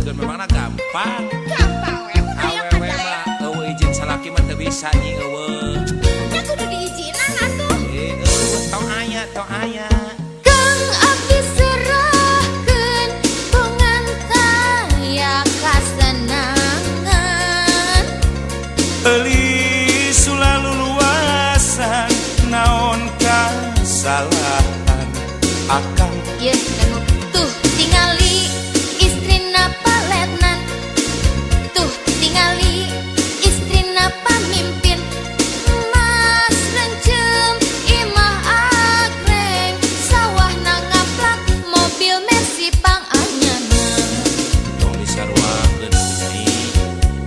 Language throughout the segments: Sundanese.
Nyebutkeun memangna gampang. Gampang we, mun aya Awewe kadaek. mah euweuh izin salaki mah teu bisa, Nyi, euweuh. Nya kudu diizinan atuh. Eh, euweuh, tong aya, tong aya. Kang, abdi serahkeun bongan kaya kasenangan. Elis ulah luluasan, naon kasalahan akang? Ieu dangu. Tuh tingali istrina paletnan. Tuh tingali istrina pamimpin. Mas rencem, imah agreng, sawahna ngaplak, mobil Mercy pang anyarna. Tong disaruakeun, Nyai.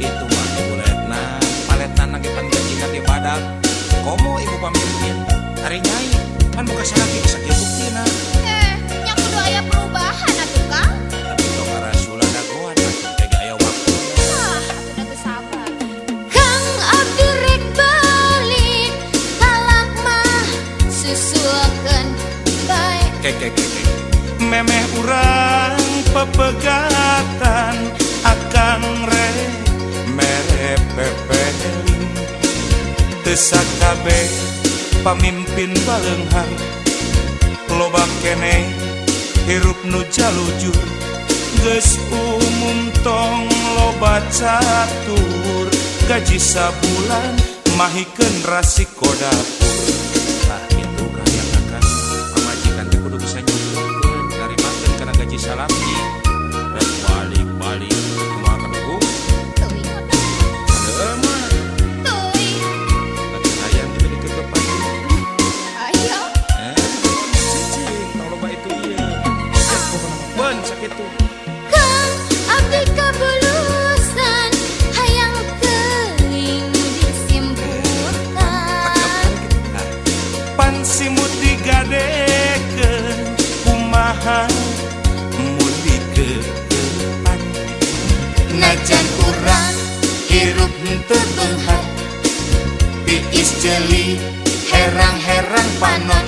Itu mah ibu letnan, paletnan ge pan gajina ge badag. Komo ibu pamimpin. Ari Nyai pan boga salaki, sakieu buktina. Eh, nya kudu aya perubahan atuh, Kang. Tapi tong ngarasulan dagoan atuh, teh aya waktuna. Ah, atuh da geus sabar. Kang, abdi rek balik, talak mah susulkeun bae. Ke ke ke ke. Memeh urang pepegatan, akang rek mere pepeling. Teu sakabeh pamimpin baleunghar, loba keneh hirup nu jalujur. Geus umum, tong loba catur, gaji sabulan mahikeun rasiko dapur. Tah kitu kahayang akang, pamajikan teh kudu bisa nyukurkeun, narimakeun kana gaji salaki. Rek balik-balik kumaha kaduhung? Teuing atuh. Heueuh mah. Teuing. Lagi hayang gitu dikekepan. Ayo. Eh, cicing, tong loba itu ieu. Eh, pokona mah beun sakitu. Kang, abdi kabulusan hayang teuing disimputan. Pan simut digadekeun, kumaha mun dikekepan? Najan urang hirup henteu beunghar, tiis ceuli herang-herang panon,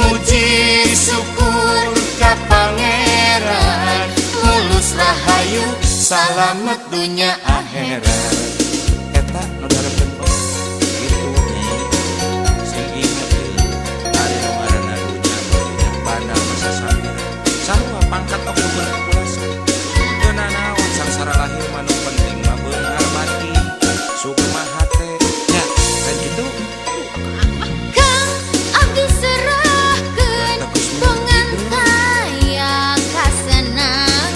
muji syukur ka Pangeran, mulus rahayu, salamet dunya akhirat. Eta nu diharapkeun mah kitu, Nyai. Sing inget ieu, ari nu ngaranna dunya mah dunya bandal masa salira. Sarua pangkat oge ukur populasi. Teu nanaon sangsara lahir mah, nu penting mah beunghar batin, sukma hate nya, kan kitu. Kang, abdi serahkeun bongan kaya kasenangan.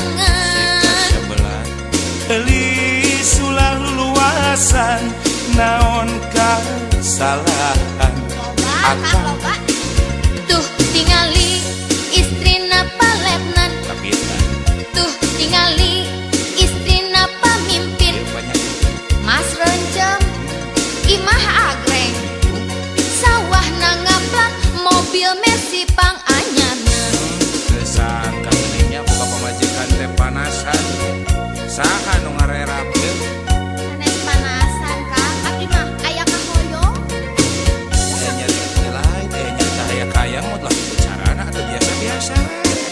Sebelah. Elis ulah luluasan, naon kasalahan Loba, Kang, akang? loba. Tuh tingali istrina paletnan. Tapi eta Tuh tingali istrina pamimpin. Ieu banyak. Mas rencem, imah agreng, sawahna ngaplak, mobil Mercy pang anyarna. Kesangka geuning boga pamajikan teh panasan. Saha nu ngarerap teh? Sanes panasan, Kang. Abdi mah aya kahoyong. Eh, nyari lain, eh, nyari cahaya kayang mah lah carana atau biasa-biasa.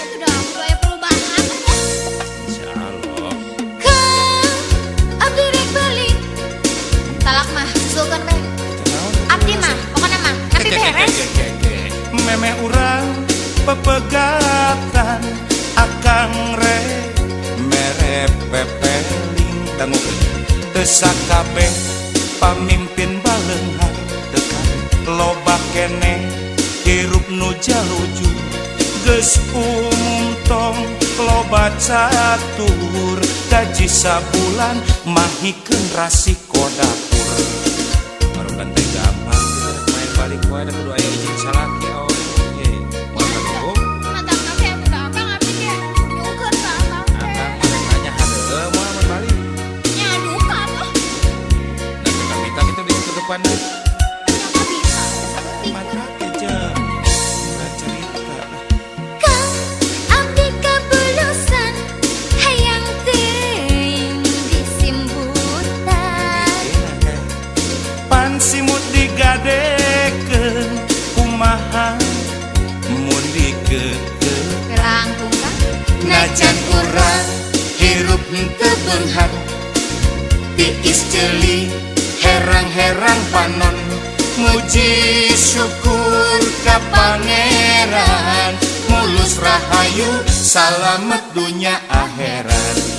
Itu dah kudu aya perubahan atuh. Insyaallah. Kang, abdi rek balik, talak mah susulkeun bae. Teu naon. Abdi mah pokona mah tapi Ke, ke, ke, beres. Ke, ke, ke. Memeh urang pepegatan, akang rek mere pepeling. Dangukeun, teu sakabeh pamimpin baleunghar, teu kabeh, loba keneh hirup nu jalujur. Geus umum, tong loba catur, gaji sabulan mahikeun rasiko dapur. Barukan teh gampang gitu rek main balik wae, da kudu aya izin salaki awewe ge. Moal kaduhung. Mantap kafe atuh da Akang, abdi ge nyungkeun ka Akang teh. Akang mah rek nanya, hadeuleu moal mun balik? Nya duka atuh. Nah, kita minta gitu di depan. Nya kabita saeutik. Mata kejem cerita. Kang, abdi kabulusan hayang teuing disimbutan. Pan simut digadekeun, kumaha mun dikekepan? Langkung, Kang. Najan urang hirup. beunghar, tiis ceuli, herang-herang panon, muji syukur ka Pangeran, mulus rahayu, salamet dunya akhirat.